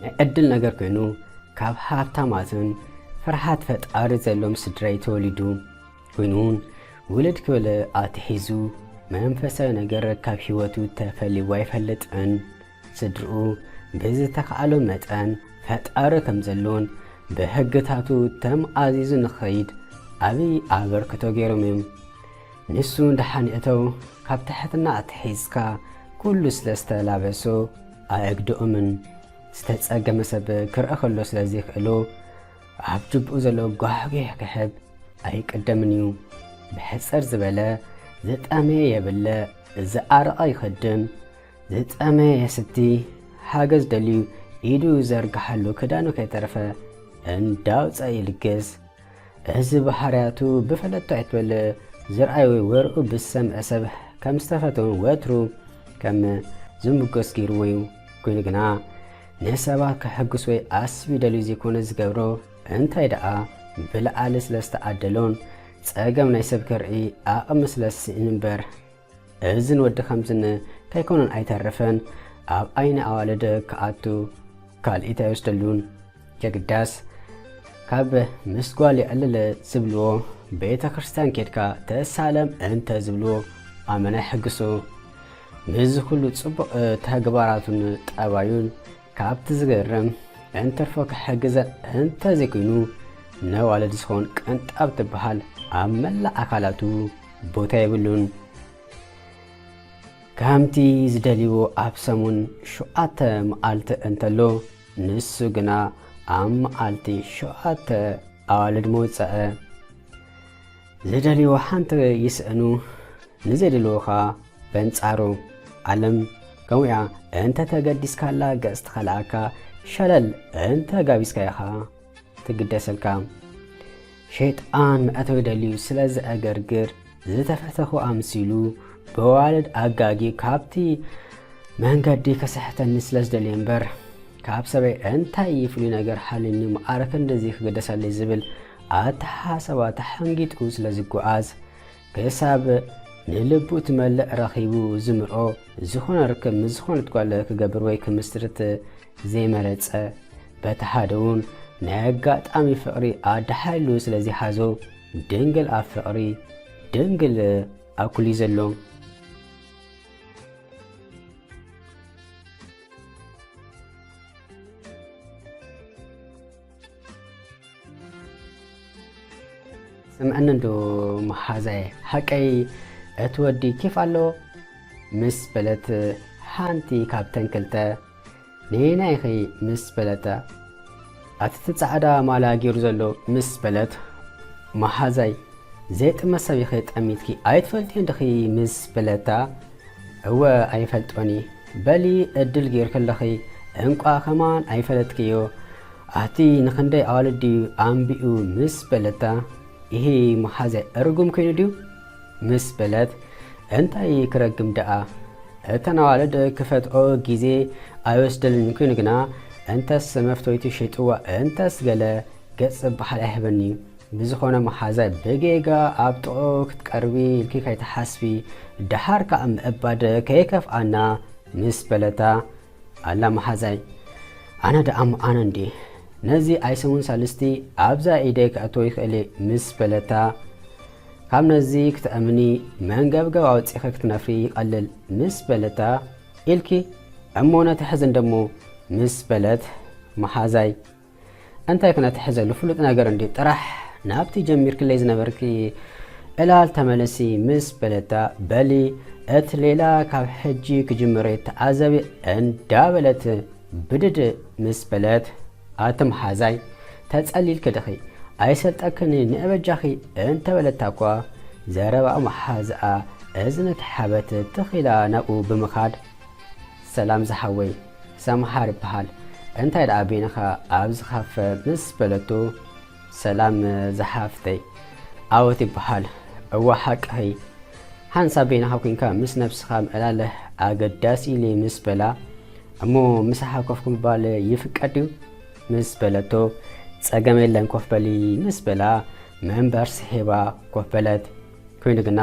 ናይ ዕድል ነገር ኮይኑ፣ ካብ ሃብታማትን ፍርሃት ፈጣሪ ዘለዎም ስድራይ ተወሊዱ ኮይኑ እውን፣ ውልድ ክብል ኣትሒዙ መንፈሳዊ ነገር ካብ ህይወቱ ተፈልይዎ ኣይፈልጥን። ስድርኡ ብዝተኻእሎ መጠን ፈጣሪ ከም ዘሎን ብሕግታቱ ተምኣዚዙ ንኽኸይድ ዓብዪ ኣበርክቶ ገይሮም እዮም። ንሱ ደሓን ይእተው፣ ካብ ትሕትና ኣትሒዝካ ኩሉ ስለ ዝተላበሶ ኣየግድኦምን። ዝተጸገመ ሰብ ክርኢ ከሎ ስለ ዘይክእሎ ኣብ ጅብኡ ዘሎ ጓሕጒሕ ክሕብ ኣይቅደምን እዩ። ብሕጽር ዝበለ ዝጠመየ የብልዕ፣ ዝዓረቐ ይኽድን፣ ዝጠመየ የስቲ፣ ሓገዝ ደልዩ ኢዱ ዘርግሓሉ ክዳኑ ከይተረፈ እንዳውፀ ይልግስ። እዚ ባህርያቱ ብፈለጥቶ ኣይትበል፣ ዝርኣይ ወይ ወርኡ ብዝሰምዐ ሰብ ከም ዝተፈተውን ወትሩ ከም ዝምጎስ ገይርዎ እዩ። ኮይኑ ግና ንሰባት ከሐጉስ ወይ ኣስቢ ደልዩ ዘይኮነ ዝገብሮ፣ እንታይ ደኣ ብልዓሊ ስለ ዝተዓደሎን ጸገም ናይ ሰብ ከርኢ ዓቕሚ ስለ ዝስእን እምበር። እዝን ወዲ ከምዝን ከይኮነን ኣይተርፍን፣ ኣብ ዓይኒ ኣዋልድ ክኣቱ ካልኢት ኣይወስደሉን። የግዳስ ካብ ምስ ጓል የዕልል ዝብልዎ፣ ቤተ ክርስቲያን ኬድካ ተሳለም እንተ ዝብልዎ ኣመና ይሕግሶ። ምስዚ ኩሉ ጽቡቕ ተግባራቱን ጠባዩን ካብቲ ዝገርም እንትርፎ ክሕግዘ እንተ ዘይኮይኑ፣ ነዋልድ ዝኾን ቅንጣብ ትበሃል ኣብ መላእ ኣካላቱ ቦታ የብሉን። ከምቲ ዝደልይዎ ኣብ ሰሙን ሸውዓተ መዓልቲ እንተሎ፣ ንሱ ግና ኣብ መዓልቲ ሸውዓተ ኣዋልድ መውጸአ። ዝደልይዎ ሓንቲ ይስእኑ፣ ንዘይደልይዎ ኸኣ በንጻሩ። ዓለም ከምኡ እያ፣ እንተ ተገዲስካላ ገጽ ትኸልኣካ፣ ሸለል እንተ ጋቢስካያ ኸኣ ትግደሰልካ። ሸይጣን መእተዊ ደልዩ ስለ ዘእገርግር፣ ዝተፈተኹ ኣምሲሉ ብዋልድ ኣጋጊ ካብቲ መንገዲ ከስሕተኒ ስለ ዝደልየ እምበር፣ ካብ ሰበይ እንታይ ፍሉይ ነገር ሓልዩኒ፣ ማዕረ ክንድዚ ክግደሰለይ ዝብል ኣተሓሳባ ተሓንጊጡ ስለ ዝጓዓዝ፣ ክሳብ ንልቡ ትመልእ ረኺቡ ዝምርዖ ዝኾነ ርክብ ምስ ዝኾነት ጓል ክገብር ወይ ክምስርት ዘይመረጸ፣ በቲ ሓደ እውን ናይ ኣጋጣሚ ፍቕሪ ኣደሓይሉ ስለ ዘይሓዞ፣ ድንግል ኣብ ፍቕሪ፣ ድንግል ኣኩሊ ዘሎ። ስምዐኒ እንዶ መሓዛየ፣ ሓቀይ እቲ ወዲ ኬፍ ኣለዎ? ምስ በለት ሓንቲ ካብተን ክልተ፣ "ንየናይ ኢኺ?" ምስ በለታ፣ "ኣቲ እቲ ጻዕዳ ማልያ ገይሩ ዘሎ?" ምስ በለት፣ "መሓዛይ፣ ዘይጥመ ሰብ ኢኺ ጠሚትኪ ኣይትፈልጥዮን ዲኺ?" ምስ በለታ፣ "እወ ኣይፈልጦን እየ። በሊ ዕድል ገይርኪ ኣለኺ፣ እንቋ ከማን ኣይፈለጥክዮ። ኣቲ ንኽንደይ ኣዋልድ ድዩ ኣንቢኡ?" ምስ በለታ፣ "ኢሂ መሓዛይ እርጉም ኮይኑ ድዩ?" ምስ በለት፣ "እንታይ ክረግም ደኣ? እተን ኣዋልድ ክፈትኦ ግዜ ኣይወስደልን ኮይኑ ግና፣ እንተስ መፍተዊቱ ሸይጥዋ፣ እንተስ ገለ ገጽ ዝበሃል ኣይህበኒ። ብዝኾነ መሓዛይ ብጌጋ ኣብ ጥቕኡ ክትቀርቢ ኢልኪ ከይትሓስቢ፣ ደሓር ከኣ ምእባድ ከይከፍኣና" ምስ በለታ፣ "ኣላ መሓዛይ፣ ኣነ ደኣ መኣነ እንዲ፣ ነዚ ኣይሰሙን ሳልስቲ ኣብዛ ኢደይ ከእትዎ ይኽእል እየ" ምስ በለታ፣ "ካብ ነዚ ክትእምኒ መንገብገብ ኣውጺኺ ክትነፍሪ ይቐልል" ምስ በለታ፣ "ኢልኪ እሞ ነቲ ሕዝን ደሞ" ምስ በለት፣ መሓዛይ፣ "እንታይ ክነትሕዘሉ ፍሉጥ ነገር እንድዩ፣ ጥራሕ ናብቲ ጀሚርክለይ ዝነበርኪ ዕላል ተመለሲ" ምስ በለታ፣ "በሊ እቲ ሌላ ካብ ሕጂ ክጅምር እየ ተዓዘቢ" እንዳበለት ብድድ ምስ በለት፣ "ኣቲ መሓዛይ፣ ተጸሊልኪ ዲኺ? ኣይሰልጠክን ንእበጃኺ" እንተበለታ እኳ፣ ዘረባ መሓዝኣ እዝኒ ተሓበት ትኺላ ናብኡ ብምኻድ፣ "ሰላም ዝሓወይ፣ ሰምሃር ይበሃል። እንታይ ደኣ በይንኻ ኣብዚ ካፈ?" ምስ በለቶ፣ "ሰላም ዝሓፍተይ፣ ዓወት ይበሃል። እወ ሓቅኺ፣ ሓንሳብ በይንኻ ኮይንካ ምስ ነብስኻ ምዕላል ኣገዳሲ ኢሉ" ምስ በላ፣ "እሞ ምሳሓ ኮፍ ምባል ይፍቀድ ድዩ?" ምስ በለቶ፣ "ጸገም የለን ኮፍ በሊ" ምስ በላ፣ መንበር ስሒባ ኮፍ በለት። ኮይኑ ግና፣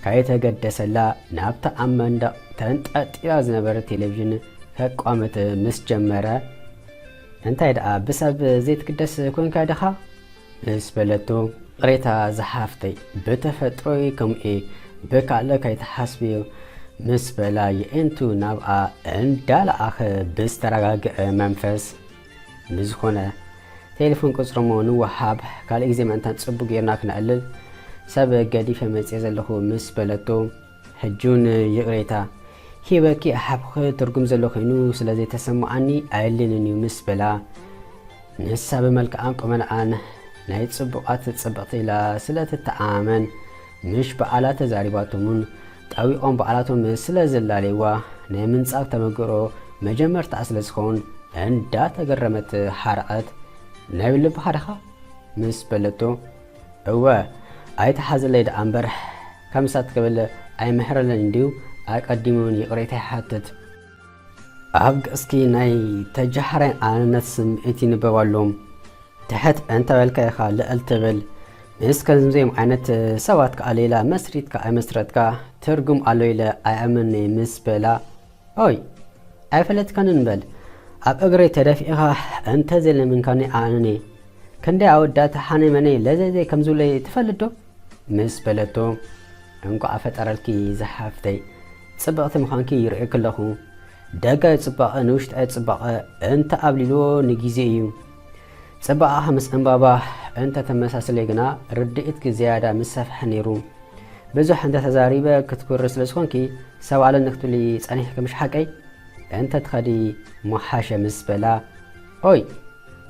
ከይተገደሰላ ናብታ ኣብ መንደቕ ተንጠልጢላ ዝነበረት ቴሌቪዥን ከቋምት ምስ ጀመረ፣ እንታይ ደኣ ብሰብ ዘይትግደስ ኮንካ ዲኻ? ምስ በለቶ፣ ቅሬታ ዝሓፍተይ፣ ብተፈጥሮይ ከምኡ እየ፣ ብካልእ ከይትሓስብዮ፣ ምስ በላ የኤንቱ ናብኣ እንዳለኣኸ ብዝተረጋግዐ መንፈስ፣ ብዝኾነ ቴሌፎን ቁጽሮሞ ንወሃብ፣ ካልእ ግዜ ምእንታን ጽቡቅ ጌርና ክነዕልል፣ ሰብ ገዲፈ መጽየ ዘለኹ ምስ በለቶ፣ ሕጂ እውን ይቕሬታ ሂበኪ ሓብኺ ትርጉም ዘሎ ኮይኑ ስለ ዘይተሰምዓኒ ኣየድልየንን እዩ ምስ በላ፣ ንሳ ብመልክዓን ቁመንኣን ናይ ጽቡቓት ጽብቕቲ ኢላ ስለ ትተኣማመን፣ ምሽ በዓላ ተዛሪባቶምን ጠዊቖም በዓላቶም ስለ ዘላለይዋ፣ ናይ ምንጻግ ተመክሮ መጀመርታኣ ስለ ዝኸውን እንዳተገረመት ሓረቐት። ናይ ልብኻ ዲኻ? ምስ በለቶ፣ እወ፣ ኣይትሓዘለይ ደኣ እምበር፣ ከምሳት ክብል ኣይምሕረለይን ድዩ? ኣቀዲሙ እውን ይቕሬታ ይሓትት። ኣብ ገጽኪ ናይ ተጃህራይ ኣነነት ስምዒት ይንበብ ኣሎ። ትሕት እንተበልካ ኢኻ ልዕል ትብል። ምስ ከምዚኦም ዓይነት ሰባት ከኣ ሌላ መስሪትካ ኣይመስረትካ ትርጉም ኣሎ ኢለ ኣይኣምንን ምስ በላ፣ ኦይ፣ ኣይፈለጥካንን በል። ኣብ እግረይ ተደፊእኻ እንተዘይለሚንካኒ ኣነኒ ክንደይ ኣወዳት ሓነይ መነይ ለዘይዘይ ከም ዝብለይ ትፈልጥ ዶ? ምስ በለቶ፣ እንቋዕ ፈጠረልኪ ዝሓፍተይ፣ ጽብቕቲ ምዃንኪ ይርእየኪ ኣለኹ። ደጋዊ ጽባቐ ንውሽጣዊ ጽባቐ እንተ ኣብሊልዎ ንግዜ እዩ። ጽባቐኻ ምስ ዕምባባ እንተ ተመሳሰለ ግና ርድኢትኪ ዝያዳ ምስ ሰፍሐ ነይሩ። ብዙሕ እንተ ተዛሪበ ክትኩሪ ስለ ዝኾንኪ ሰብ ኣለኒ ክትብሊ ጸኒሕኪ ምሽ ሓቀይ? እንተ ትኸዲ ምሓሸ ምስ በላ፣ ኦይ!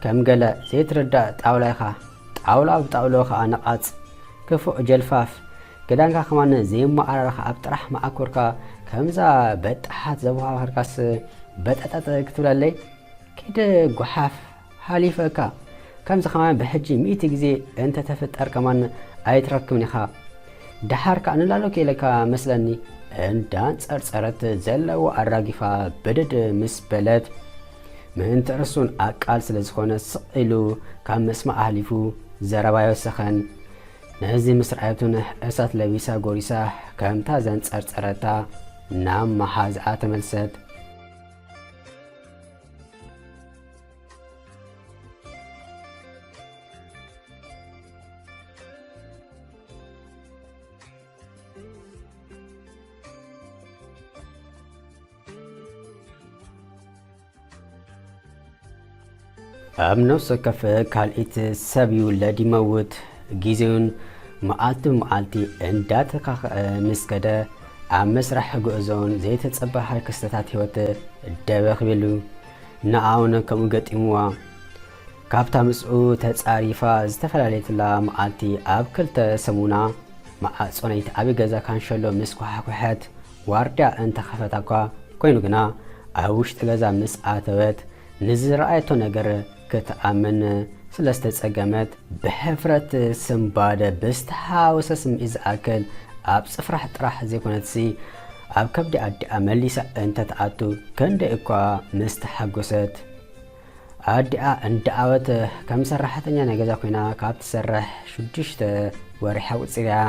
ከም ገለ ዘይትርዳእ ጣውላ ኢኻ። ጣውላ ብጣውልኡ ኸኣ ነቓጽ። ክፉእ ጀልፋፍ። ክዳንካ ከማን ዘየመዓራረኻ ኣብ ጥራሕ መዓኮርካ ከምዛ በጣሓት ዘቦኻኸርካስ በጠጠጥ ክትብለለይ? ኪድ ጓሓፍ፣ ሓሊፈካ። ከምዚ ከማን ብሕጂ ሚእቲ ግዜ እንተተፍጠር ከማን ኣይትረክብን ኢኻ። ደሓር ከኣ ንላሎኪ ኢለካ መስለኒ። እንዳንጸርጸረት ዘለዎ ኣራጊፋ ብድድ ምስ በለት፣ ምእንቲ ርሱን ኣቃል ስለ ዝኾነ ስቕ ኢሉ ካብ ምስማዕ ኣሕሊፉ ዘረባ ይወሰኸን። ነዚ ምስ ረኣየቱን እሳት ለቢሳ ጎሪሳ ከምታ ዘንጸርጸረታ ናብ መሓዝኣ ተመልሰት። ኣብ ነፍሲ ወከፍ ካልኢት ሰብ ይውለድ ይመውት። ግዜውን መዓልቲ ብመዓልቲ እንዳተካኸአ ምስ ከደ፣ ኣብ መስርሕ ጉዕዞን ዘይተጸበሃይ ክስተታት ህይወት ደበኽ ይብል። ንኣውን ከምኡ ገጢምዋ። ካብታ ምስኡ ተጻሪፋ ዝተፈላለየትላ መዓልቲ ኣብ ክልተ ሰሙና ማዕጾ ናይቲ ዓቢ ገዛ ካንሸሎ ምስ ኳሓኩሐት፣ ዋርድያ እንተኸፈታ እኳ፣ ኮይኑ ግና ኣብ ውሽጢ ገዛ ምስ ኣተወት፣ ንዝረኣየቶ ነገር ክትኣምን ስለ ዝተጸገመት፣ ብሕፍረት ስንባደ ብዝተሓወሰ ስምዒት ዝኣክል ኣብ ጽፍራሕ ጥራሕ ዘይኮነትሲ፣ ኣብ ከብዲ ኣዲኣ መሊሳ እንተ ትኣቱ፣ ክንደይ እኳ ምስ ተሓጎሰት። ኣዲኣ እንዳኣወት ከም ሰራሕተኛ ናይ ገዛ ኮይና ካብ ትሰርሕ ሽዱሽተ ወርሒ ኣቑጺራ እያ።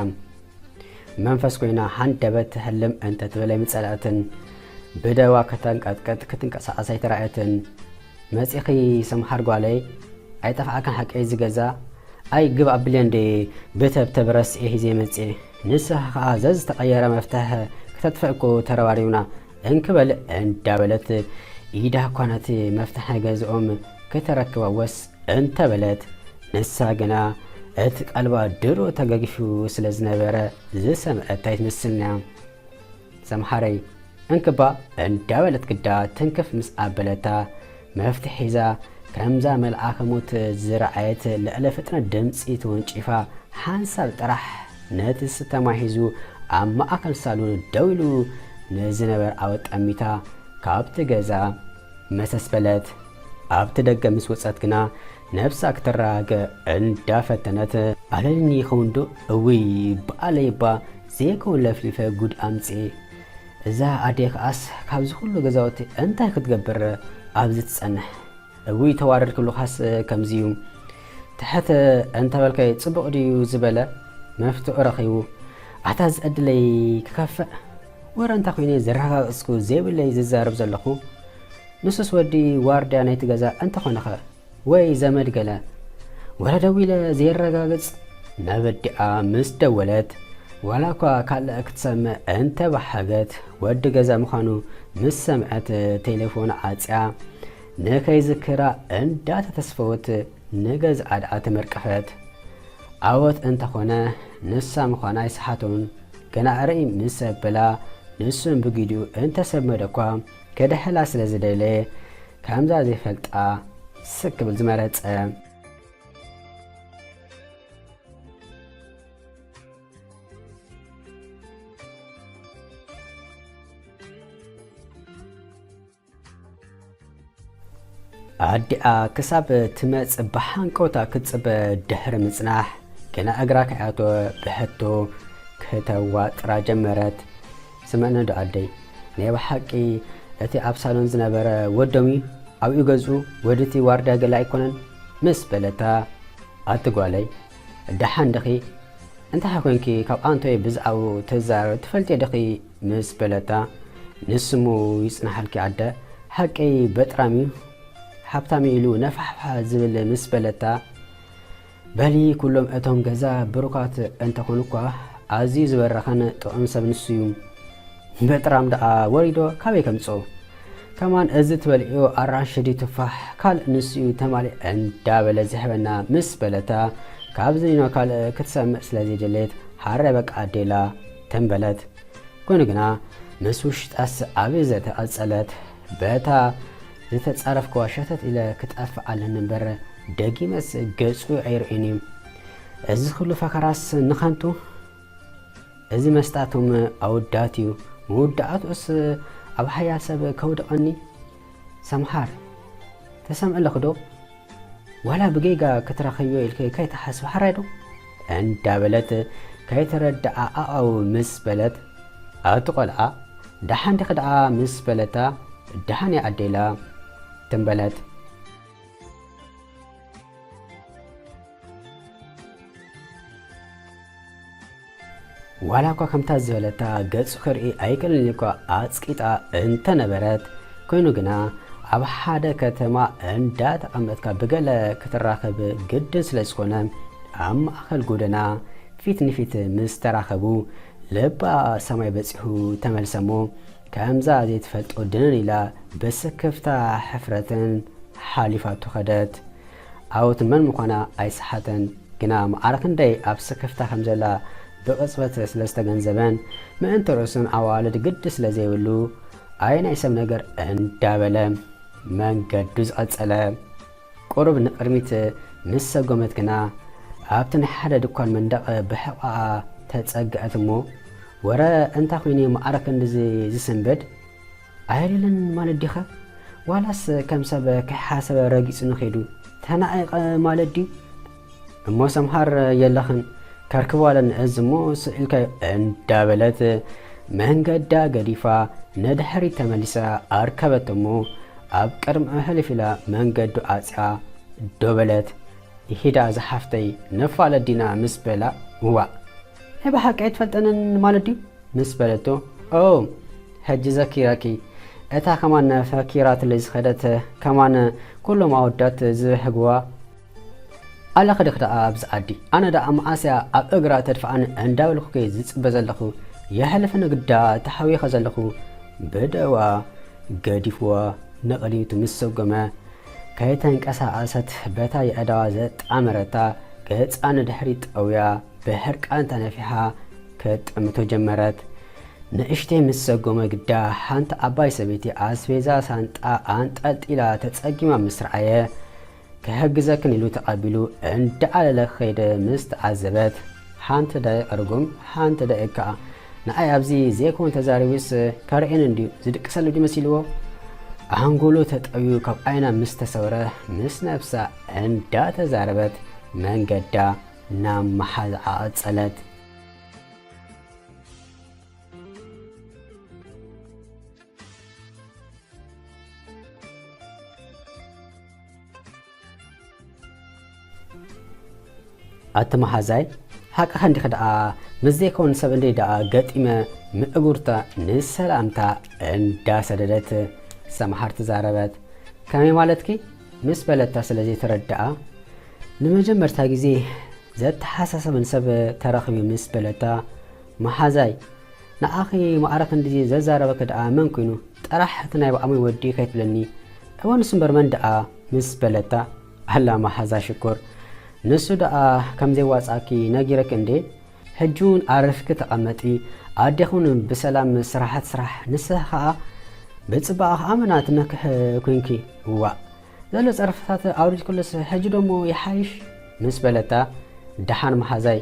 መንፈስ ኮይና ሃንደበት ህልም እንተ ትብል ኣይምጸልኣትን። ብደዋ ከተንቀጥቅጥ ክትንቀሳቐስ ኣይተራእየትን። መጺኺ ሰምሃር ጓለይ፣ ኣይጠፍኣካን ሓቀይ እዚ ገዛ? ኣይ ግብ ኣብልየ እንዴ ብተብተብ ረስኤ ሂዜ መጽኤ። ንስኻ ኸኣ ዘዝተቐየረ መፍትሕ ክተጥፍእ እኮ ተረባሪብና እንክበል እንዳበለት ኢዳ እኳ ነቲ መፍትሕ ናይ ገዝኦም ከተረክባ ወስ እንተበለት፣ ንሳ ግና እቲ ቀልባ ድሮ ተገጊፉ ስለ ዝነበረ ዝሰምዐት ኣይትመስልን እያ። ሰምሃረይ እንክባ እንዳበለት ግዳ ትንክፍ ምስ ኣበለታ፣ መፍትሕ ሒዛ ከምዛ መልኣከ ሞት ዝረኣየት ልዕሊ ፍጥነት ድምጺ ተወንጪፋ ሓንሳብ ጥራሕ ነቲ ስተማ ሒዙ ኣብ ማእከል ሳሎን ደው ኢሉ ንዝነበረ ኣወ ጠሚታ ካብቲ ገዛ መሰስ በለት። ኣብቲ ደገ ምስ ወጸት ግና ነብሳ ክትረጋግእ እንዳፈተነት፣ ኣለኒ ይኸውን ዶ? እውይ፣ በኣለይ እባ ዘይከውን ለፍሊፈ ጉድ ኣምጽኤ። እዛ ኣደይ ከኣስ ካብዚ ኩሉ ገዛውቲ እንታይ ክትገብር ኣብዚ ትጸንሕ? እውይ፣ ተዋረድኩ ክብሉኻስ ከምዚ እዩ። ትሕት እንተበልካዮ ጽቡቕ ድዩ ዝበለ መፍትሒ ረኺቡ። ኣታ ዝዕድለይ ክኸፍእ። ወረ እንታይ ኮይነ ዘረጋገጽኩ ዘይብለይ ዝዛረብ ዘለኹ? ንሱስ ወዲ ዋርድያ ናይቲ ገዛ እንተኾነኸ ወይ ዘመድ ገለ? ወላ ደዊለ ዘየረጋግጽ ናብ ኣዲኣ ምስ ደወለት፣ ዋላ እኳ ካልእ ክትሰምዕ እንተበሓገት፣ ወዲ ገዛ ምዃኑ ምስ ሰምዐት ቴሌፎን ዓጽያ ንኸይዝክራ እንዳተተስፈወት ንገዝኣ ደኣ ተመርቀፈት። ዓወት እንተኾነ ንሳ ምዃና ኣይሰሓቶን። ገና ርእይ ምስ ኣበላ ንሱን ብጊዲኡ እንተሰመደ እኳ ክድሕላ ስለ ዝደለየ ከምዛ ዘይፈልጣ ስቅ ክብል ዝመረጸ። ኣዲኣ ክሳብ ትመጽእ ብሓንቀውታ ክትጽበ ድሕሪ ምጽናሕ፣ ገና እግራ ከይኣተወ ብሕቶ ከተዋጥራ ጀመረት። ስምዕኒ ዶ ኣደይ፣ ናይ ብሓቂ እቲ ኣብ ሳሎን ዝነበረ ወዶም እዩ ኣብኡ ገዝኡ፣ ወድቲ ዋርድያ ገለ ኣይኮነን? ምስ በለታ፣ ኣቲ ጓለይ፣ ደሓን ድኺ? እንታይ ኮንኪ ካብ ኣንቶይ ብዛዕባኡ ትዛረቢ ትፈልጢ ድኺ? ምስ በለታ፣ ንስሙ ይጽናሓልኪ ኣደ፣ ሓቀይ በጥራም እዩ፣ ሃብታም እዩ ኢሉ ነፋሕፋሕ ዝብል ምስ በለታ፣ በሊ ኩሎም እቶም ገዛ ብሩካት እንተኾኑ እኳ ኣዝዩ ዝበረኸን ጥዑም ሰብ ንሱ እዩ። በጥራም ደኣ ወሪዶ ካበይ ከምጽኦ? ከማን እዚ ትበልዕዮ ኣራንሺ ድዩ ትፋሕ ካልእ ንሱ እዩ ተማሊ እንዳበለ ዝህበና ምስ በለታ፣ ካብዚ ኒኖ ካልእ ክትሰምዕ ስለ ዘይደለየት፣ ሓረ በቃ ኣዴላ ተንበለት። ኮይኑ ግና ምስ ውሽጣስ ዓቢ ዘተ ቀጸለት። በታ ዝተጻረፍክዋ ሸተት ኢለ ክጠፍእ ኣለኒ እምበር፣ ደጊመስ ገጹ ኣይርእን እዩ። እዚ ኩሉ ፈከራስ ንኸንቱ? እዚ መስጣቶም ኣወዳት እዩ። መወዳእትኡስ ኣብ ሓያል ሰብ ከውድቐኒ? ሰምሃር፣ ተሰምዕለኺ ዶ? ዋላ ብጌጋ ክትረኽብዮ ኢልኪ ከይትሓስቢ ሓራይ ዶ? እንዳበለት ከይተረድኣ ኣኣው ምስ በለት፣ ኣቲ ቆልዓ፣ ደሓን ዲኺ ደኣ? ምስ በለታ፣ ደሓን እየ ኣዴላ፣ ትም በለት። ዋላ እኳ ከምታ ዝበለታ ገጹ ክርኢ ኣይክእልን እኳ ኣጽቂጣ እንተነበረት፣ ኮይኑ ግና ኣብ ሓደ ከተማ እንዳተቐመጥካ ብገለ ክትራኸብ ግድን ስለ ዝኾነ፣ ኣብ ማእከል ጎደና ፊት ንፊት ምስ ተራኸቡ፣ ልባ ሰማይ በጺሑ ተመልሰሞ፣ ከምዛ ዘይትፈልጦ ድንን ኢላ ብስክፍታ ሕፍረትን ሓሊፋቶ ከደት። ዓወት መን ምዃና ኣይሰሓተን፣ ግና መዓረ ክንደይ ኣብ ስክፍታ ከም ዘላ ብቕጽበት ስለ ዝተገንዘበን፣ ምእንቲ ርእሱን ኣዋልድ ግዲ ስለ ዘይብሉ፣ ኣይ ናይ ሰብ ነገር እንዳበለ መንገዱ ዝቐጸለ። ቁሩብ ንቕድሚት ምስ ሰጎመት ግና፣ ኣብቲ ናይ ሓደ ድኳን መንደቕ ብሕቖኣ ተጸግዐት እሞ፣ ወረ እንታይ ኾይኑ እዩ መዓረ ክንድዚ ዝስንብድ? ኣየድልን ማለት ዲኸ? ዋላስ ከም ሰብ ከይሓሰበ ረጊጹ ንኸይዱ ተናዒቐ ማለት ድዩ? እሞ ሰምሃር የለኽን፣ ከርክቦ ኣለኒ እዚ እሞ ስቕ ኢልካዮ እንዳበለት መንገዳ ገዲፋ ንድሕሪት ተመሊሳ ኣርከበቶ እሞ ኣብ ቅድሚኡ ሕልፍ ኢላ መንገዱ ዓጽያ ደው በለት። ይሂዳ ዝሓፍተይ ነፋለጥ ዲና ምስ በላ፣ ዋእ፣ ናይ ብሓቂ ኣይትፈልጠንን ማለት ድዩ? ምስ በለቶ፣ ኦ፣ ሕጂ ዘኪረኪ፣ እታ ከማን ፈኪራትለይ ዝኸደት ከማን ኩሎም ኣወዳት ዝብህግዋ ኣለኺ ዲኺ ደኣ ኣብዚ ዓዲ? ኣነ ደኣ መዓስ እያ ኣብ እግራ ተድፍኣኒ እንዳበልኩ ከ ዝጽበ ዘለኹ? የሕልፍኒ ግዳ ተሓዊኸ ዘለኹ። ብደዋ ገዲፍዋ ንቕድሚቱ ምስ ሰጎመ፣ ከይተንቀሳቐሰት በታ የእዳዋ ዘጣመረታ ገጻ ንድሕሪት ጠውያ ብሕርቃን ተነፊሓ ክትጥምቶ ጀመረት። ንእሽተይ ምስ ሰጎመ ግዳ ሓንቲ ዓባይ ሰበይቲ ኣስቤዛ ሳንጣ ኣንጠልጢላ ተጸጊማ ምስ ረኣየ፣ ክሕግዘክን ኢሉ ተቐቢሉ እንዳዓለለ ክኸይድ ምስ ተዓዘበት፣ ሓንቲ ደቂቕ ርጉም፣ ሓንቲ ደቂቕ ከኣ ንኣይ ኣብዚ ዘይኮን ተዛሪቡስ ከርእየኒ እንድዩ ዝድቅሰሉ ድዩ መሲልዎ? ኣንጎሎ ተጠውዩ ካብ ዓይና ምስ ተሰውረ፣ ምስ ነብሳ እንዳተዛረበት መንገዳ ናብ መሓዛኣ ቀጸለት። ኣቲ መሓዛይ፣ ሓቅኻ እንዲኺ ደኣ፣ ምስ ዘይከውን ሰብ እንድየ ደኣ ገጢመ ምእጉርታ ንሰላምታ እንዳሰደደት፣ ሰምሃር ተዛረበት። ከመይ ማለትኪ? ምስ በለታ ስለ ዘይተረድኣ፣ ንመጀመርታ ግዜ ዘተሓሳሰበን ሰብ ተረኺቡ ምስ በለታ፣ መሓዛይ፣ ንኣኺ ማዕረ ክንድዚ ዘዛረበኪ ደኣ መን ኮይኑ? ጥራሕ እቲ ናይ ብኣሞይ ወዲ ከይትብለኒ። እወ ንሱ እምበር መን ደኣ? ምስ በለታ፣ ኣላ መሓዛ ሽኮር፣ ንሱ ደኣ ከም ዘየዋጽኣኪ ነጊረኪ እንዴ? ሕጂ እውን ኣረፍኪ ተቐመጢ፣ ኣዴኺ እውን ብሰላም ስራሓ ትስራሕ፣ ንስኺ ኸኣ ብጽባቐኺ ኣመና ትመክሒ ኮይንኪ። እዋእ፣ ዘሎ ጸርፍታት ኣውሪድክሉስ ሕጂ ደሞ ይሓይሽ? ምስ በለታ፣ ደሓን መሓዛይ፣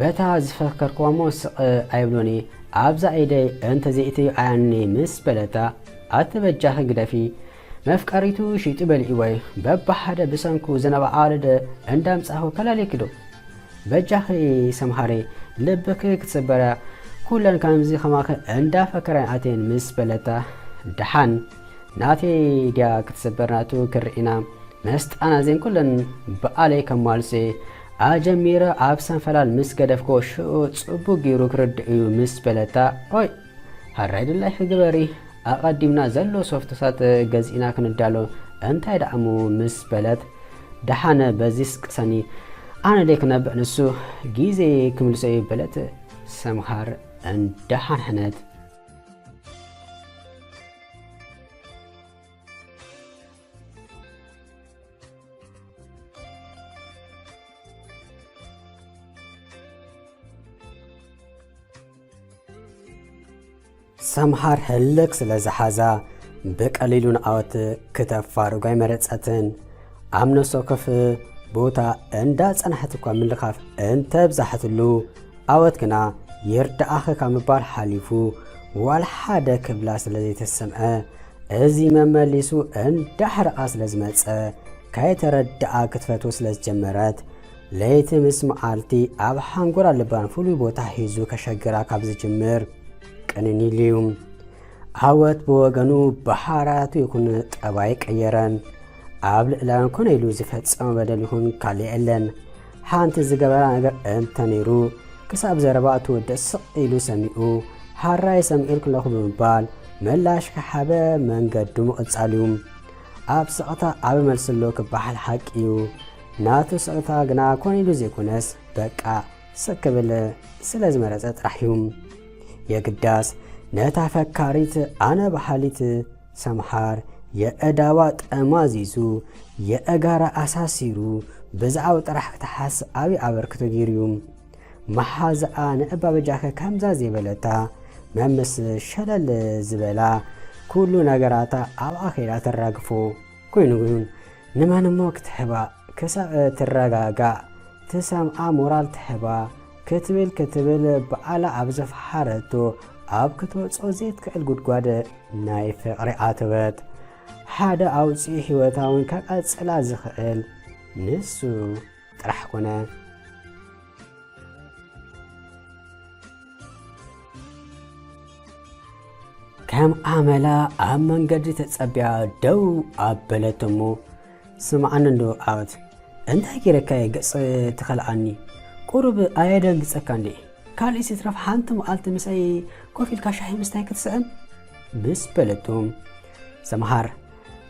በታ ዝፈከርክዋ እሞ ስቕ ኣይብሎን እየ፣ ኣብዛ ኢደይ እንተዘይእትዩ ኣያኒ ምስ በለታ፣ ኣቲ በጃኺ ግደፊ፣ መፍቀሪቱ ሽይጡ በሊዕዎ እዩ፣ በብሓደ ብሰንኩ ዝነብዓ ኣዋልድ እንዳምጻኹ ከላልየኪ ዶ? በጃኺ ሰምሃረይ፣ ልብኺ ክትስበራ፣ ኩለን ከምዚ ከማኺ እንዳፈከራ እየን ኣትየን ምስ በለታ፣ ደሓን ናተይ ድያ ክትስበር ናቱ ክርኢና፣ መስጣና ዜን ኩለን ብኣለይ ከማልሴ ኣጀሚረ ኣብ ሰንፈላል ምስ ገደፍኮ ሽዑ ጽቡቅ ገይሩ ክርድእ እዩ ምስ በለታ፣ ኦይ፣ ሃራይ ድላይኪ ግበሪ፣ ኣቐዲምና ዘሎ ሶፍትታት ገዚእና ክንዳሎ እንታይ ደኣሙ ምስ በለት፣ ደሓነ በዚስ ቅሰኒ፣ ኣነ ደይ ክነብዕ ንሱ ግዜ ክምልሶ እዩ በለት ሰምሃር እንዳሓንሐነት። ሰምሃር ህልክ ስለ ዝሓዛ ብቀሊሉ ንኣወት ክተፋርጎ ኣይመረጸትን። ኣብ ነፍሲ ወከፍ ቦታ እንዳጸናሕት እኳ ምልኻፍ እንተብዛሕትሉ፣ ኣወት ግና ይርዳኣኺ ካብ ምባል ሓሊፉ ዋላ ሓደ ክብላ ስለ ዘይተሰምዐ፣ እዚ መመሊሱ እንዳሕረቓ ስለ ዝመጸ፣ ከይተረድኣ ክትፈትዎ ስለ ዝጀመረት፣ ለይቲ ምስ መዓልቲ ኣብ ሓንጎላ ልባን ፍሉይ ቦታ ሒዙ ከሸግራ ካብ ዝጅምር ቅንን ኢሉ እዩ። ኣወት ብወገኑ ብሓራቱ ይኹን ጠባይ ቀየረን። ኣብ ልዕላን ኮነ ኢሉ ዝፈጸመ በደል ይኹን ካልእ የለን። ሓንቲ ዝገበራ ነገር እንተ ነይሩ፣ ክሳብ ዘረባ እትወድእ ስቕ ኢሉ ሰሚዑ፣ ሃራይ ሰሚዑልኪ ኣለኹ ብምባል ምላሽ ክሓበ መንገዱ ምቕጻል እዩ። ኣብ ስቕታ ዓቢ መልሲ ኣሎ ክበሃል ሓቂ እዩ። ናቱ ስቕታ ግና ኮነ ኢሉ ዘይኮነስ፣ በቃ ስቕ ክብል ስለ ዝመረጸ ጥራሕ እዩ። የግዳስ ነታ ፈካሪት ኣነ በሃሊት ሰምሃር የእዳዋ ጠማዚዙ የእጋራ ኣሳሲሩ ብዛዕባ ጥራሕ ክትሓስ ዓቢ ኣበርክቶ ገይሩ እዩ። መሓዛኣ ንእባ በጃኸ ከምዛ ዘይበለታ መምስ ሸለል ዝበላ ኩሉ ነገራታ ኣብኣ ከይዳ ተራግፎ። ኮይኑ ግን ንመን እሞ ክትህባ ክሳብ ትረጋጋእ ትሰምዓ ሞራል ትህባ ክትብል ክትብል በዓላ ኣብ ዘፍሓረቶ ኣብ ክትወጾ ዘይትክእል ጉድጓድ ናይ ፍቕሪ ኣተወት። ሓደ ኣውጺኡ ህይወታ እውን ከቐጽላ ዝኽእል ንሱ ጥራሕ ኮነ። ከም ኣመላ ኣብ መንገዲ ተጸቢያ ደው ኣበለት እሞ፣ ስምዓኒ እንዶ ኣወት፣ እንታይ ገይረካ እየ ገጽ ትኸልኣኒ? ቁሩብ ኣየደንግጸካ እንዴ? ካልእስ ይትረፍ ሓንቲ መዓልቲ ምሳይ ኮፍ ኢልካ ሻሂ ምስታይ ክትስእን? ምስ በለቶ፣ ሰምሃር፣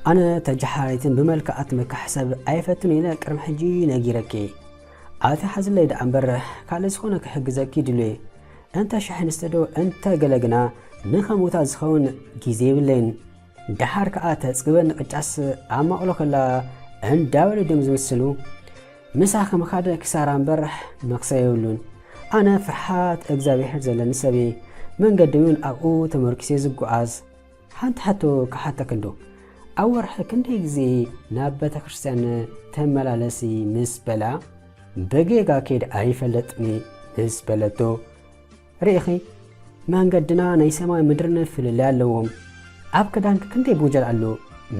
ኣነ ተጀሓራይትን ብመልክዓ ትምካሕ ሰብ ኣይፈትን ኢለ ቅድሚ ሕጂ ነጊረኪ። ኣቲ ሓዝለይ ደኣ እምበር ካልእ ዝኾነ ክሕግዘኪ ድልየ። እንተ ሻሂ ንስተ ዶ እንተ ገለ ግና ንኸምኡታት ዝኸውን ግዜ የብለይን። ደሓር ከኣ ተጽግበኒ ቅጫስ ኣብ ማእሎ ከላ እንዳበሉ ድዮም ዝምስሉ። ምሳኺ ምኻድ ክሳራ እምበር መኽሰብ የብሉን። ኣነ ፍርሃት እግዚኣብሔር ዘለኒ ሰብ እየ። መንገደይ እውን ኣብኡ ተመርኪሰ እየ ዝጓዓዝ። ሓንቲ ሕቶ ክሓተኪ እንዶ፣ ኣብ ወርሒ ክንደይ ግዜ ናብ ቤተ ክርስቲያን ትመላለሲ? ምስ በላ፣ ብጌጋ ከይደ ኣይፈልጥን እየ ምስ በለቶ፣ ርኢኺ፣ መንገድና ናይ ሰማይ ምድርን ፍልልይ ኣለዎም። ኣብ ክዳንኪ ክንደይ ቦጀል ኣሎ?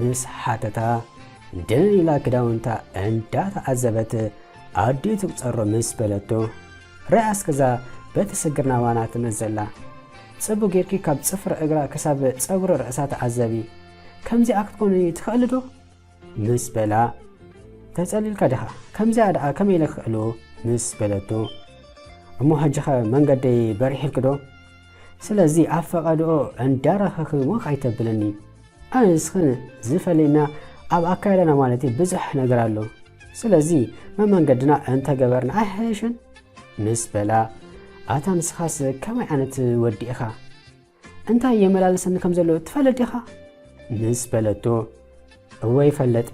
ምስ ሓተታ፣ ድንን ኢላ ክዳውንታ እንዳተዓዘበት፣ ኣዲኡ ትቁጸሮ ምስ በለቶ፣ ርኣ እስከ እዛ በቲ ስግር ናባና ትመጽእ ዘላ። ጽቡቕ ጌርኪ ካብ ጽፍሪ እግራ ክሳብ ጸጉሪ ርእሳ ተዓዘቢ። ከምዚኣ ክትኮኒ ትኽእሊ ዶ? ምስ በላ፣ ተጸሊልካ ዲኻ? ከምዚኣ ደኣ ከመይ ኢለ ክኽእሎ? ምስ በለቶ፣ እሞ ሕጂኸ መንገደይ በሪሕልኪ ዶ? ስለዚ ኣብ ፈቐድኦ እንዳረኸኺ ሞኽ ኣይተብልኒ። ኣነ ንስኽን ዝፈለየና ኣብ ኣካይዳና ማለት እዩ ብዙሕ ነገር ኣሎ። ስለዚ መመንገድና እንተገበርና ኣይሕሸን ምስ በላ፣ ኣታ ንስኻስ ከመይ ዓይነት ወዲ ኢኻ? እንታይ የመላልሰኒ ከም ዘሎ ትፈልጥ ዲኻ? ምስ በለቶ፣ እወ ይፈልጥ፣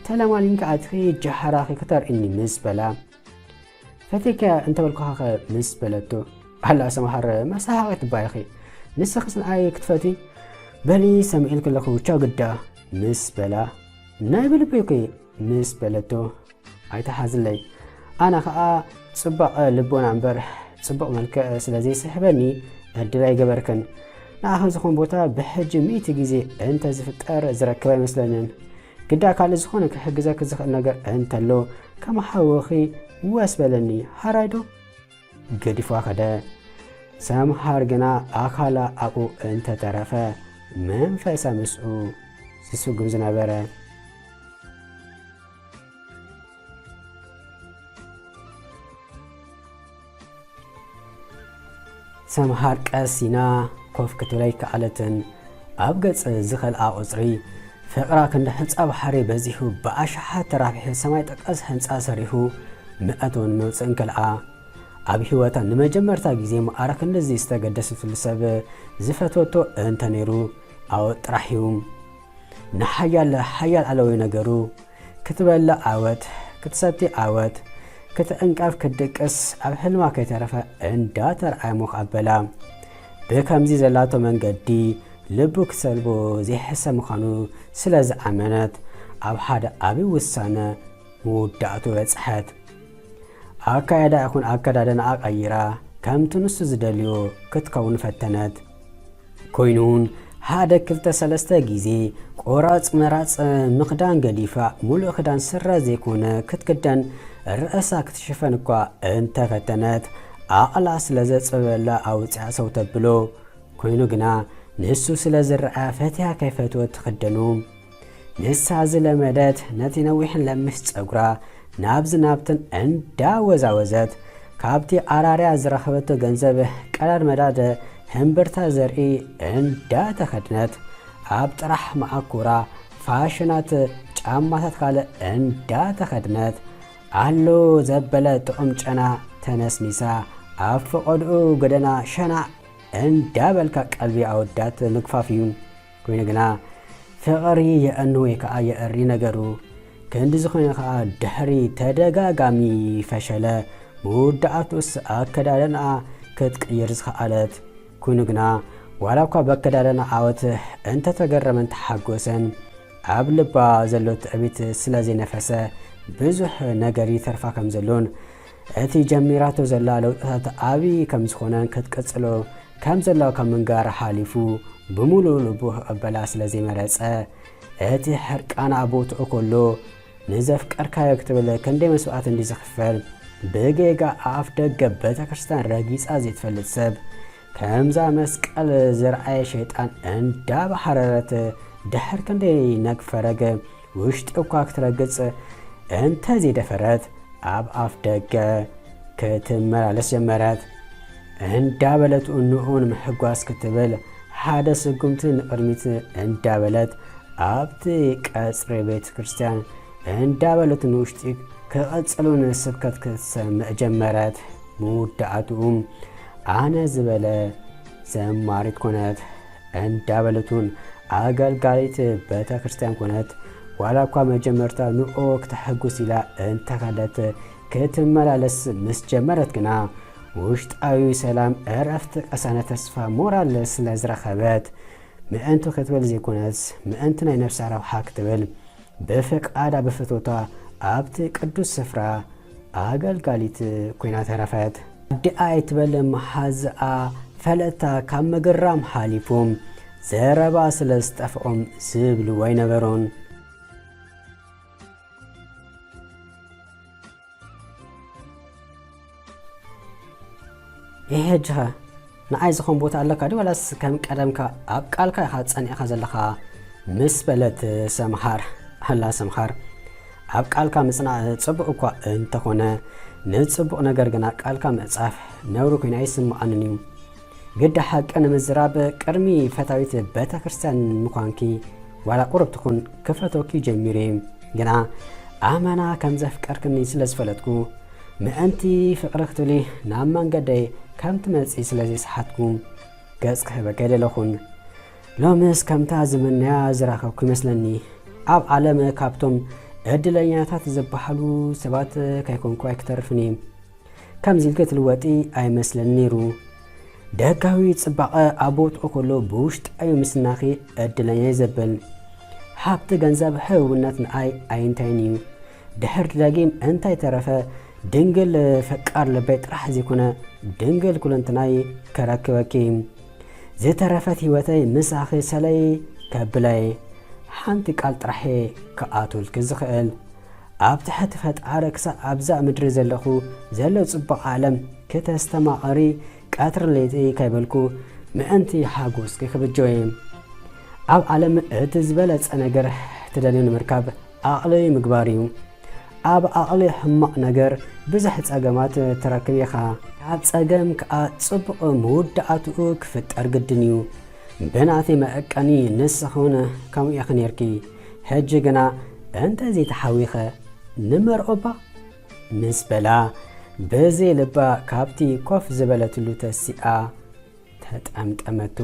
ተለማሊምካ ኣትኺ ጃህራኺ ክተርእኒ ምስ በላ፣ ፈቲካ እንተበልኩኻኸ ምስ በለቶ፣ ኣላ ሰምሃር መሳሓቒት ባይኺ፣ ንስኽስ ንኣይ ክትፈቲ? በሊ ሰሚዒልኪ ኣለኹ ቻው ግዳ ምስ በላ፣ ናይ ብልበይኩ ምስ በለቶ፣ ኣይትሓዝለይ፣ ኣነ ኸኣ ጽባቐ ልቦና እምበር ጽቡቕ መልክዕ ስለ ዘይስሕበኒ ዕድል ኣይገበርክን። ንኣኺ ዝኾን ቦታ ብሕጂ ሚእቲ ግዜ እንተ ዝፍጠር ዝረክብ ኣይመስለንን። ግዳ ካልእ ዝኾነ ክሕግዘኪ ዝኽእል ነገር እንተሎ ከም ሓውኺ ወስ በለኒ፣ ሓራይ ዶ? ገዲፋ ከደ። ሰምሃር ግና ኣካላ ኣብኡ እንተተረፈ መንፈሳ ምስኡ ዝስጉም ዝነበረ። ሰምሃር ቀስ ኢላ ኮፍ ክትብል ኣይከኣለትን። ኣብ ገጽ ዝኸልኣ ቁጽሪ ፍቕራ ክንዲ ሕንጻ ባሕሪ በዚሑ ብኣሽሓት ተራቢሑ ሰማይ ጠቀስ ህንጻ ሰሪሑ መእተውን መውጽእን ከልኣ። ኣብ ህይወታ ንመጀመርታ ግዜ ማዕረ ክንድዚ ዝተገደሰትሉ ሰብ ዝፈትወቶ እንተ ነይሩ ኣወት ጥራሕ እዩ። ንሓያል ሓያል ኣለዊ ነገሩ ክትበልዕ ዓወት፣ ክትሰቲ ዓወት፣ ክትዕንቀፍ ክትድቅስ ኣብ ሕልማ ከይተረፈ እንዳተርኣየ ሞኽ ኣበላ። ብከምዚ ዘላቶ መንገዲ ልቡ ክሰልቦ ዘይሕሰብ ምዃኑ ስለ ዝኣመነት ኣብ ሓደ ዓቢ ውሳነ ምውዳእቱ በጽሐት። ኣካያዳ ይኹን ኣከዳድናኣ ቀይራ ከምቲ ንሱ ዝደልዮ ክትከውን ፈተነት። ኮይኑውን ሓደ ክልተ ሰለስተ ግዜ ቆራጽ መራጽ ምኽዳን ገዲፋ ሙሉእ ክዳን ስረ ዘይኮነ ክትክደን ርእሳ ክትሽፈን እኳ እንተፈተነት ዓቕላ ስለ ዘጽበበላ ኣውጺኣ ሰው ተብሎ። ኮይኑ ግና ንሱ ስለ ዝረኣ ፈትያ ከይፈትወት ትኽደኑ። ንሳ ዝለመደት ነቲ ነዊሕን ለምስ ጸጉራ ናብዚ ናብትን እንዳወዛወዘት፣ ካብቲ ዓራርያ ዝረኸበቶ ገንዘብ ቀዳድ መዳድ ህምብርታ ዘርኢ እንዳተኸድነት፣ ኣብ ጥራሕ መዓኩራ ፋሽናት ጫማታት ካልእ እንዳተኸድነት፣ ኣሎ ዘበለ ጥዑም ጨና ተነስኒሳ፣ ኣብ ፈቐድኡ ጎደና ሸናዕ እንዳበልካ ቀልቢ ኣወዳት ምግፋፍ እዩ። ኮይኑ ግና ፍቕሪ የእኑ ወይ ከዓ የእሪ ነገሩ። ክንዲ ዝኾነ ከዓ ድሕሪ ተደጋጋሚ ፈሸለ፣ መወዳእቱስ ኣከዳድንኣ ክትቅይር ዝኸኣለት። ኮይኑ ግና ዋላ እኳ በከዳድና ዓወት እንተተገረመን ተሓጎሰን፣ ኣብ ልባ ዘሎ ትዕቢት ስለ ዘይነፈሰ ብዙሕ ነገር ይተርፋ ከም ዘሎን እቲ ጀሚራቶ ዘላ ለውጥታት ዓቢ ከም ዝኾነን ክትቅጽሎ ከም ዘለዋ ካብ ምንጋር ሓሊፉ ብምሉእ ልቡ ክቕበላ ስለ ዘይመረጸ፣ እቲ ሕርቃና ኣብ ቦትኡ ከሎ ንዘፍቀርካዮ ክትብል ክንደይ መስዋእቲ እንዲ ዝኽፈል ብጌጋ ኣፍ ደገ ቤተ ክርስቲያን ረጊጻ ዘይትፈልጥ ሰብ ከምዛ መስቀል ዝረኣየ ሸይጣን እንዳባሕረረት ድሕር ክንደይ ነግ ፈረገ ውሽጢ እኳ ክትረግጽ እንተ ዘይደፈረት ኣብ ኣፍ ደገ ክትመላለስ ጀመረት። እንዳበለት ንኡ ንምሕጓስ ክትብል ሓደ ስጉምቲ ንቕድሚት እንዳበለት ኣብቲ ቀጽሪ ቤተ ክርስቲያን እንዳበለት ንውሽጢ ክቕጽል እውን ስብከት ክትሰምዕ ጀመረት። መወዳእትኡ ኣነ ዝበለ ዘማሪት ኮነት እንዳበለት እውን ኣገልጋሊት ቤተ ክርስቲያን ኮነት። ዋላ እኳ መጀመርታ ንኡ ክተሐጉስ ኢላ እንተኸደት ክትመላለስ ምስ ጀመረት ግና ውሽጣዊ ሰላም ዕረፍቲ ቅሳነት ተስፋ ሞራል ስለ ዝረኸበት ምእንቲ ክትብል ዘይኮነስ ምእንቲ ናይ ነፍሳ ረብሓ ክትብል ብፍቓዳ ብፍትወታ ኣብቲ ቅዱስ ስፍራ ኣገልጋሊት ኮይና ተረፈት። ኣዲኣ ኣይትበል መሓዝኣ ፈለጥታ ካብ ምግራም ሓሊፎም ዘረባ ስለ ዝጠፍኦም ዝብልዎ ኣይነበሮን። ይሄ ሕጂኸ ንኣይ ዝኾን ቦታ ኣለካ ድዩ ዋላስ ከም ቀደምካ ኣብ ቃልካ ኢኻ ጸኒዕካ ዘለኻ? ምስ በለት ሰምሃር፣ ኣላ ሰምሃር ኣብ ቃልካ ምጽናዕ ጽቡቕ እኳ እንተኾነ ንጽቡቕ ነገር ግና ቃልካ ምዕጻፍ ነውሪ ኮይኑ ኣይስምዓንን እዩ። ግዳ ሓቂ ንምዝራብ ቅድሚ ፈታዊት ቤተ ክርስቲያን ምዃንኪ ዋላ ቁሩብ ትኹን ክፈተኪ ጀሚሩ እየ። ግና ኣመና ከም ዘፍቀርክኒ ስለ ዝፈለጥኩ፣ ምእንቲ ፍቕሪ ክትብሊ ናብ መንገደይ ከም ትመጺ ስለ ዘይሰሓትኩ፣ ገጽ ክህበኪ ኣይደለኹን። ሎምስ ከምታ ዝምነያ ዝረኸብኩ ይመስለኒ። ኣብ ዓለም ካብቶም ዕድለኛታት ዝበሃሉ ሰባት ከይኮንኩ ኣይክተርፍን እየ። ከምዚ ኢልኪ ትልወጢ ኣይመስለኒ ነይሩ። ደጋዊ ጽባቐ ኣብ ቦትኡ ከሎ ብውሽጣዊ ምስናኺ ዕድለኛ እዩ ዘብል። ሃብቲ፣ ገንዘብ፣ ህውነት ንኣይ ኣይንታይን እዩ። ድሕር ደጊም እንታይ ተረፈ፣ ድንግል ፈቃር ልበይ ጥራሕ ዘይኮነ ድንግል ኩለንትናይ ከረክበኪ። ዝተረፈት ህይወተይ ምሳኺ ሰለይ ከብለይ። ሓንቲ ቃል ጥራሕ እየ ክኣትወልኪ ዝኽእል። ኣብ ትሕቲ ፈጣሪ ክሳብ ኣብዛ ምድሪ ዘለኹ ዘሎ ጽቡቕ ዓለም ክተስተማቐሪ ቀትሪ ለይቲ ከይበልኩ ምእንቲ ሓጎስኪ ክብጆ እየ። ኣብ ዓለም እቲ ዝበለጸ ነገር ትደልዮ ንምርካብ ዓቕሊ ምግባር እዩ። ኣብ ዓቕሊ ሕማቕ ነገር ብዙሕ ጸገማት ትረክብ ኢኻ። ካብ ጸገም ከኣ ጽቡቕ መወዳእትኡ ክፍጠር ግድን እዩ። ብናተይ መዐቀኒ ንስኺ እውን ከምኡ ኢኺ ነይርኪ። ሕጂ ግና እንተዘይተሓዊኸ ንመርዖ እባ ምስ በላ፣ ብዘይ ልባ ካብቲ ኮፍ ዝበለትሉ ተሲኣ ተጠምጠመቶ።